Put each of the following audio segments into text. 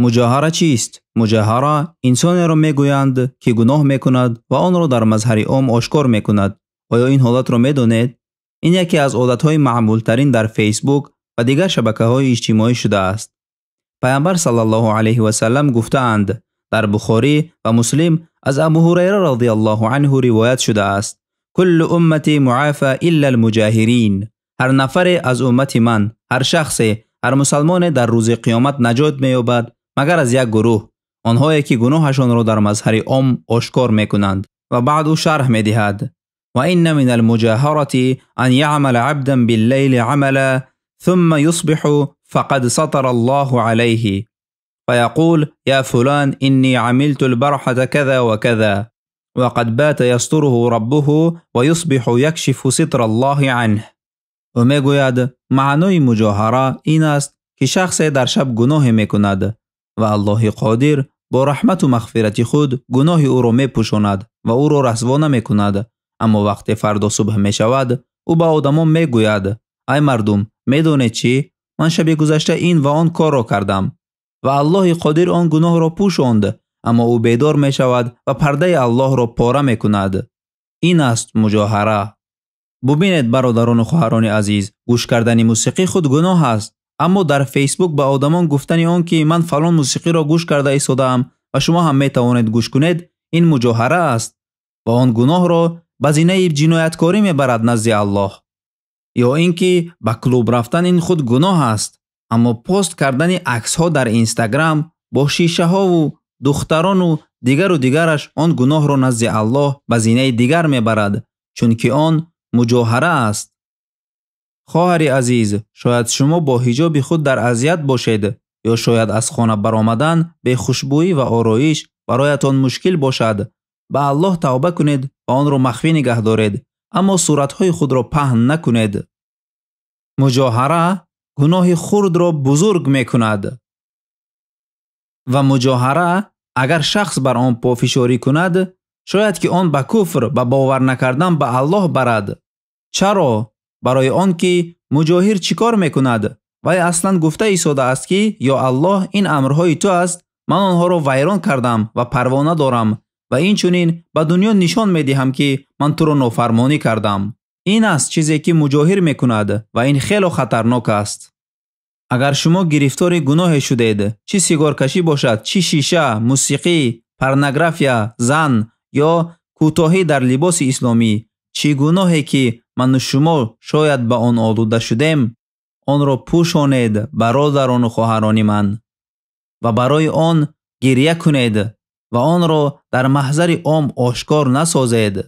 Муҷоҳара чист? Муҷоҳара инсонеро мегӯянд, ки гуноҳ мекунад ва онро дар мазҳари ом ошкор мекунад. Оё ин ҳолатро медонед? Ин яке аз одатҳои маъмултарин дар Facebook ва дигар шабакаҳои иҷтимоӣ шудааст. Паёмбар саллаллоҳу алайҳи васаллам гуфтаанд, дар Бухорӣ ва Муслим аз Абу Ҳурайра радияллоҳу анҳу ривоят шудааст: куллу уммати муафа иллал муҷоҳирин. Ҳар нафаре аз уммати ман, ҳар шахсе, ҳар мусалмоне дар рӯзи қиёмат наҷот меёбад, магар аз як гурӯҳ, онҳое ки гуноҳашонро дар мазҳари ом ошкор мекунанд. Ва баъд ӯ шарҳ медиҳад: ва инна минал муҷоҳарати ан яъмала абдан биллайли амала ثم يصبح فقد ستر الله عليه فيقول يا فلان إني عملت البارحة كذا وكذا وقد بات يستره ربه ويصبح يكشف ستر الله عنه. و میگوید معنای مجاهره این است که شخص در شب گناه میکند و الله قادر با رحمت و مغفرت خود گناه او را میپوشاند و او را رسوا نمیکند. اما وقتی فردا صبح میشود او به آدمان میگوید: ای مردم، میدونید چی؟ من شب گذشته این و آن کار را کردم و الله قادر آن گناه را پوشاند، اما او بیدار می شود و پرده الله را پاره می کند. این است مجاهره. ببینید برادران و خواهران عزیز، گوش کردن موسیقی خود گناه است، اما در فیسبوک به آدمان گفتن آن که من فلان موسیقی را گوش کرده ایستادم و شما هم می توانید گوش کنید، این مجاهره است و آن گناه را به زینه جنایتکاری می برد نزد الله. یا اینکه به کلوب رفتن این خود گناه است، اما پست کردن عکس ها در اینستاگرام با شیشه ها و دختران و دیگر و دیگرش آن گناه را نزد الله به زینه دیگر میبرد، چون که آن مجاهره است. خواهر عزیز، شاید شما با حجاب خود در اذیت باشید، یا شاید از خانه برآمدن به خوشبویی و آرایش برایتان مشکل باشد. به الله توبه کنید و آن را مخفی نگه دارید، اما صورتهای خود را پهن نکنید. مجاهره گناه خرد را بزرگ میکند و مجاهره اگر شخص بر آن پافشاری کند، شاید که آن به کفر و باور نکردن به الله برد. چرا؟ برای آن که مجاهر چیکار میکند؟ وی اصلا گفته ایستاده است که یا الله، این امرهای تو است، من آنها را ویران کردم و پروا ندارم و این چنین به دنیا نشان میدهم که من تو را نافرمانی کردم. این است چیزی که مجاهر میکند و این خیلی خطرناک است. اگر شما گرفتار گناه شدید، چی سیگار کشی باشد، چی شیشه، موسیقی، پورنوگرافیا، زن یا کوتاهی در لباس اسلامی، چی گناهی که من و شما شاید به آن آلوده شدیم، آن را پوشانید برادران و خواهران من و برای آن گریه کنید و آن را در محضر عام آشکار نسازید.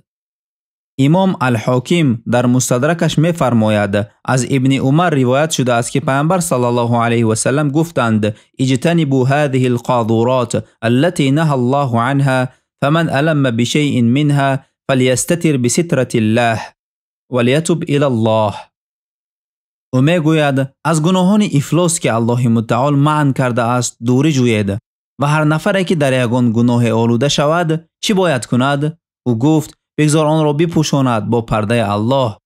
امام الحاکم در مستدرکش می‌فرماید از ابن عمر روایت شده است که پیامبر صلی الله علیه و سلم گفتند: اجتنبوا هذه القاذورات التي نهى الله عنها فمن ألم بشيء منها فليستتر بسترة الله وليتب إلى الله. او میگوید از گناهان افلاس که الله متعال منع کرده است دوری جوید و هر نفری که در یگان گناه آلوده شود چی باید کند؟ او گفت: بگذار آن را بپوشاند با پرده الله،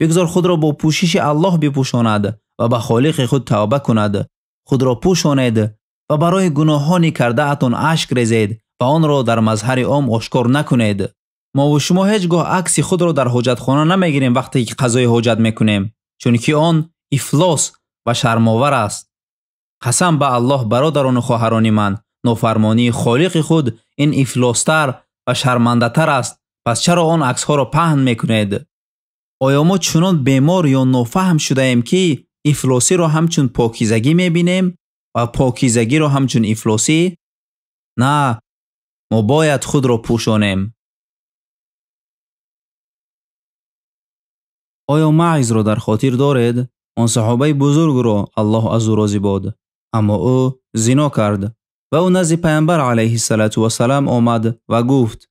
بگذار خود را با پوشش الله بپوشاند و به خالق خود توبه کند. خود را پوشانید و برای گناهانی کرده اتان اشک ریزید و آن را در مظهر عام آشکار نکنید. ما و شما هیچگاه عکس خود را در حاجت خانه نمیگیریم وقتی که قضای حاجت میکنیم، چون که آن افلاس و شرم‌آور است. قسم به الله برادران و خواهران من، نافرمانی خالق خود این افلاستر و شرمنده تر است. پس چرا آن عکس ها را پهن میکنید؟ آیا ما چنان بیمار یا نافهم شده ایم که افلاسی را همچون پاکیزگی میبینیم و پاکیزگی را همچون افلاسی؟ نه، ما باید خود را پوشانیم. آیا معز را در خاطر دارید؟ آن صحابه بزرگ را الله از او راضی باد، اما او زنا کرد و او نزد پیامبر علیه الصلاة والسلام آمد و گفت: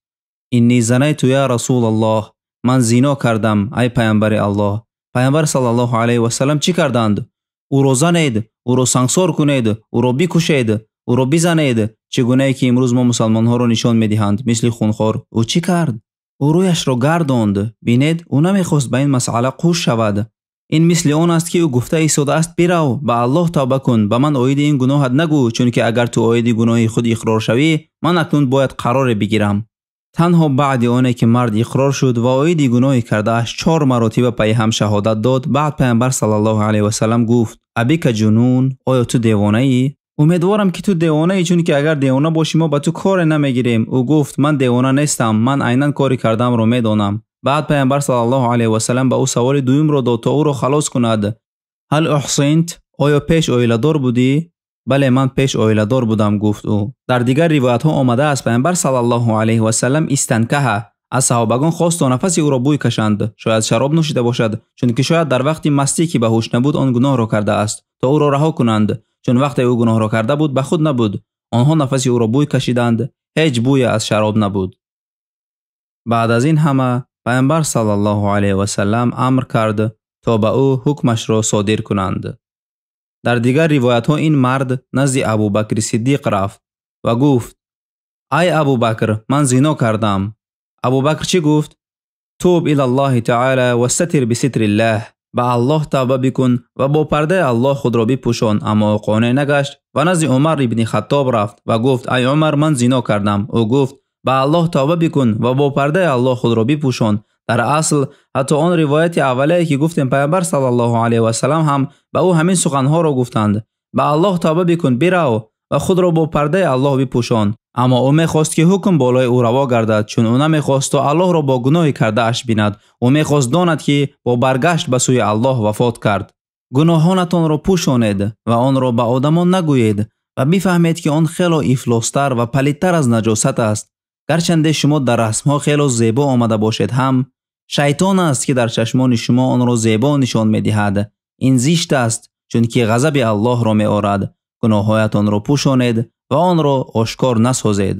اینی زنیت یا رسول الله، من زنا کردم ای پیامبر الله. پیامبر صلی الله علیه و سلم چی کردند؟ او را زنید، او را سنگسار کنید، او را بکشید، او را بزنید، چگونه که امروز ما مسلمان ها را نشان میدهند مثل خونخوار. او چی کرد؟ او رویش را گرداند. بینید، او نمیخواست به این مسئله قوش شود. Ин мисли он аст, ки ӯ гуфта истодааст: бирав, ба Аллоҳ тавба кун, ба ман оиди ин гуноҳат нагӯ, чунки агар ту оиди гуноҳи худ иқрор шавӣ, ман акнун бояд қароре бигирам. Танҳо баъди оне ки мард иқрор шуд ва оиди гуноҳи кардааш 4 маротиба пайҳам шаҳодат дод, баъд Пайғамбар саллаллоҳу алайҳи васаллам гуфт: абика ҷунун, оё ту девонаӣ? Умедворам, ки ту девонаӣ, чунки агар девона бошӣ мо ба ту коре намегирем. Ӯ гуфт: ман девона нестам, ман айнан кори кардамро медонам. Баъд Пайғамбар саллаллоҳу алайҳи васаллам ба ӯ саволи дуюмро дод, то ӯро халос кунад. Ҳал уҳсинт, оё пеш оиладор будӣ? Бале, ман пеш оиладор будам, гуфт ӯ. Дар дигар ривоятҳо омадааст, Пайғамбар саллаллоҳу алайҳи васаллам истанкаҳа, аз саҳобагон хост то нафаси ӯро бӯй кашанд. Шояд шароб нӯшида бошад, чунки шояд дар вақти мастӣ, ки ба ҳуш набуд, он гуноҳро кардааст, то ӯро раҳо кунанд. Чун вақте ӯ гуноҳро карда буд, ба худ набуд. Онҳо нафаси ӯро бӯй кашиданд, ҳеҷ бӯе аз шароб набуд. Баъд аз ин ҳама Пайғамбар саллаллоҳу алайҳи васаллам амр кард, то ба ӯ ҳукмашро содир кунанд. Дар дигар ривоятҳо ин мард назди Абубакри Сиддиқ рафт ва гуфт: ай Абубакр, ман зино кардам. Абубакр чӣ гуфт? Туб илаллоҳи таъала вастатир биситриллаҳ. Ба Аллоҳ тавба бикун ва бо пардаи Аллоҳ худро бипӯшон. Аммо ӯ қонеъ нагашт ва назди Умар ибни Хаттоб рафт ва гуфт: ай Умар, ман зино кардам. Ӯ гуфт: ба Аллоҳ тавба бикун ва бо пардаи Аллоҳ худро бипӯшон. Дар асл ҳатто он ривояти аввалие, ки гуфтем, Пайғамбар саллаллоҳу алайҳи васаллам ҳам ба ӯ ҳамин суханҳоро гуфтанд: ба Аллоҳ тавба бикун, бирав ва худро бо пардаи Аллоҳ бипӯшон. Аммо ӯ мехост, ки ҳукм болои ӯ раво гардад, чун ӯ намехост то Аллоҳро бо гуноҳи кардааш бинад. Ӯ мехост донад, ки бо баргашт ба сӯи Аллоҳ вафот кард. Гуноҳонатонро пӯшонед ва онро ба одамон нагӯед ва бифаҳмед, ки он хело ифлостар ва палидтар аз наҷосат аст. Гарчанде шумо дар расмҳо хело зебо омада бошед ҳам, шайтон аст, ки дар чашмони шумо онро зебо нишон медиҳад. Ин зишт аст, чунки ғазаби Аллоҳро меорад. Гуноҳҳоятонро пӯшонед ва онро ошкор насозед.